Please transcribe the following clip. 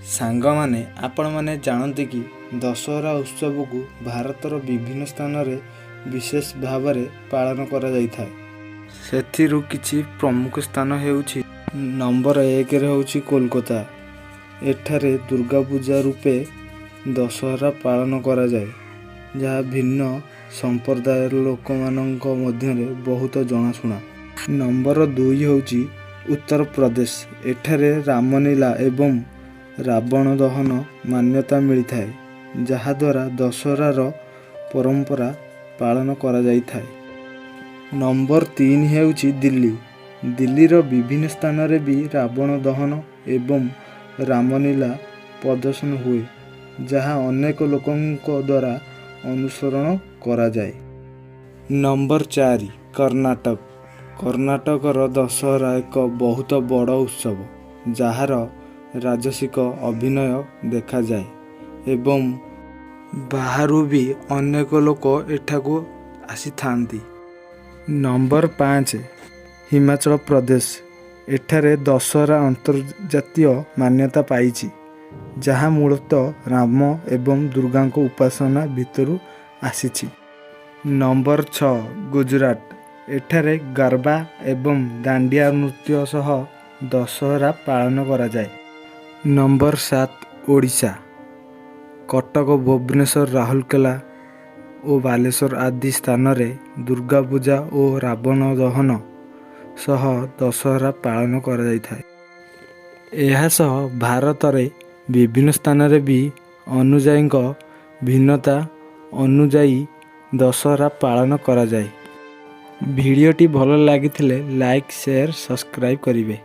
ସାଙ୍ଗମାନେ, ଆପଣମାନେ ଜାଣନ୍ତି କି ଦଶହରା ଉତ୍ସବକୁ ଭାରତର ବିଭିନ୍ନ ସ୍ଥାନରେ ବିଶେଷ ଭାବରେ ପାଳନ କରାଯାଇଥାଏ? ସେଥିରୁ କିଛି ପ୍ରମୁଖ ସ୍ଥାନ ହେଉଛି, ନମ୍ବର 1ରେ ହେଉଛି କୋଲକାତା। ଏଠାରେ ଦୁର୍ଗା ପୂଜା ରୂପେ ଦଶହରା ପାଳନ କରାଯାଏ, ଯାହା ଭିନ୍ନ ସମ୍ପ୍ରଦାୟର ଲୋକମାନଙ୍କ ମଧ୍ୟରେ ବହୁତ ଜଣାଶୁଣା। ନମ୍ବର 2 ହେଉଛି ଉତ୍ତରପ୍ରଦେଶ। ଏଠାରେ ରାମଲୀଳା ଏବଂ ରାବଣ ଦହନ ମାନ୍ୟତା ମିଳିଥାଏ, ଯାହାଦ୍ୱାରା ଦଶହରାର ପରମ୍ପରା ପାଳନ କରାଯାଇଥାଏ। ନମ୍ବର 3 ହେଉଛି ଦିଲ୍ଲୀ। ଦିଲ୍ଲୀର ବିଭିନ୍ନ ସ୍ଥାନରେ ବି ରାବଣ ଦହନ ଏବଂ ରାମଲୀଳା ପ୍ରଦର୍ଶନ ହୁଏ, ଯାହା ଅନେକ ଲୋକଙ୍କ ଦ୍ୱାରା ଅନୁସରଣ କରାଯାଏ। ନମ୍ବର 4, କର୍ଣ୍ଣାଟକ। କର୍ଣ୍ଣାଟକର ଦଶହରା ଏକ ବହୁତ ବଡ଼ ଉତ୍ସବ, ଯାହାର ରାଜସିକ ଅଭିନୟ ଦେଖାଯାଏ ଏବଂ ବାହାରୁ ବି ଅନେକ ଲୋକ ଏଠାକୁ ଆସିଥାନ୍ତି। ନମ୍ବର 5, ହିମାଚଳ ପ୍ରଦେଶ। ଏଠାରେ ଦଶହରା ଅନ୍ତର୍ଜାତୀୟ ମାନ୍ୟତା ପାଇଛି, ଯାହା ମୂଳତଃ ରାମ ଏବଂ ଦୁର୍ଗାଙ୍କ ଉପାସନା ଭିତରୁ ଆସିଛି। ନମ୍ବର 6, ଗୁଜୁରାଟ। ଏଠାରେ ଗର୍ବା ଏବଂ ଦାଣ୍ଡିଆ ନୃତ୍ୟ ସହ ଦଶହରା ପାଳନ କରାଯାଏ। ନମ୍ବର 7, ଓଡ଼ିଶା। କଟକ, ଭୁବନେଶ୍ୱର, ରାଉରକେଲା ଓ ବାଲେଶ୍ୱର ଆଦି ସ୍ଥାନରେ ଦୁର୍ଗା ପୂଜା ଓ ରାବଣ ଦହନ ସହ ଦଶହରା ପାଳନ କରାଯାଇଥାଏ। ଏହା ସହ ଭାରତରେ ବିଭିନ୍ନ ସ୍ଥାନରେ ବି ଅନୁଯାୟୀଙ୍କ ଭିନ୍ନତା ଅନୁଯାୟୀ ଦଶହରା ପାଳନ କରାଯାଏ। ଭିଡ଼ିଓଟି ଭଲ ଲାଗିଥିଲେ ଲାଇକ୍, ସେୟାର, ସବସ୍କ୍ରାଇବ୍ କରିବେ।